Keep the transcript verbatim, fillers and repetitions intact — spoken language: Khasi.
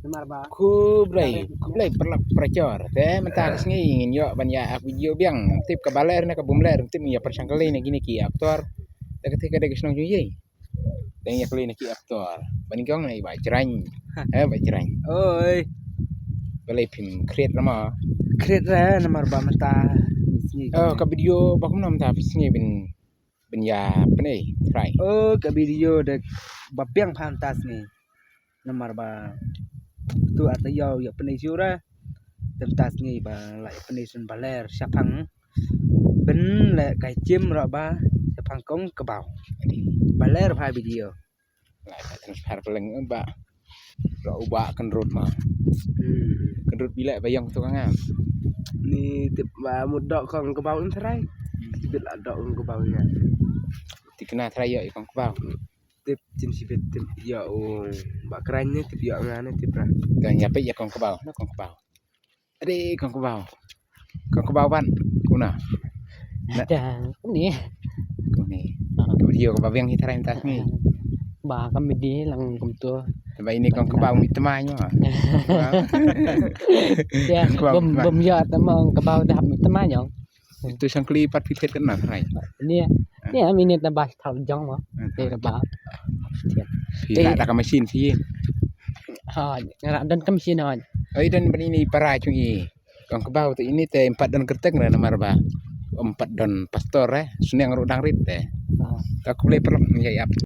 Namar ba khublei, khublei paralok parajor. Te mynta ka sngi ngin ïoh ban ïa ak video biang. Tip ka baler ne ka bumler, tip ngin ïa pyrshang kali na kine ki aktor. Te ka te ka dei ka shnong jong i. Te ngin ïa kali na ki aktor. Ban kong na i Bah Jrang. Eh, Bah Jrang. Oi. Balei phim create lama? Create re namar ba mynta sngi. Oh, ka video ba kumno mynta sngi bin bin ïa pynei trai. Oh, ka video de ba biang pha mynta sngi. Namar ba tu ata ïa ïa pynei sura. Te mynta sngi ba la ïa pynei sun baler shaphang. Bin le kai jim ra ba shaphang kong kbaw. Baler pha video. Lai ka transfer ka leng ba. Ra u ba kendrut ma. Hmm. Kendrut bilek ba yang tu ka ngam. Ni tip ba mut dok kong kbaw in trai. Tip la dok kong kbaw nya. Ti kena trai ïa kong kbaw. Tip jin sibit tip ïa u ba kran ni tip ïa nga ni tip ra. Kan ïa pe ïa kong kbaw, na kong kbaw. Ade kong kbaw. Kong kbaw ban. Kuna. Na. Dah, ni. Kuni. Ah. Ka video kong kbaw biang hi trai mynta sngi. Ba ka midi lang kumtu. Ba ini kong kbaw mi tmai nyo. Ya, kong kbaw bom tmai. Bom ya tama kong kbaw dah mi tmai nyo. Itu sangkli pat phi thet kan na trai. Ni. Ah. Ni minit na ba thau jong mo. Ah. Te ba. Phi la da ka machine phi. Ha, ngara don ka machine ha. Oi don ban ini para chung i. Kong kbaw te ini te em pat don kyrteng re namar ba. Em pat don pastor re, sniang ruh dang rit te. Ah. Ka khublei paralok ngi ïa ap.